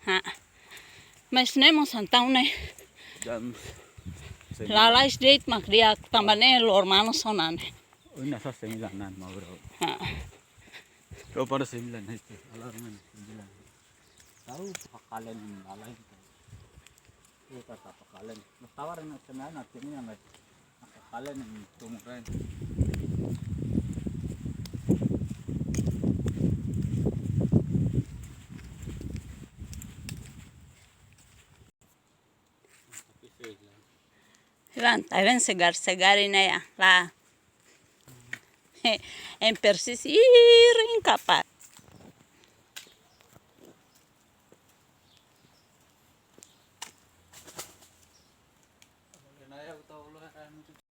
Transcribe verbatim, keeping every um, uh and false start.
Ah. Mas ne'e mós entaun ne'e. Jam sembilan. Lalais de'it mak di'ak tanba ne'e loro-manu só ne'e. Ohin só sembilan na'an mak bro. Ah. Lo para sembilan itu. Alarm sembilan. Tahu pakalen lalai. Itu kata pakalen. Tawar nak sembilan nak ini yang nggak. Pakalen yang tumuk kan. Iban, ta iban segar-segar ne'e ya. La. Em persis irin kapal.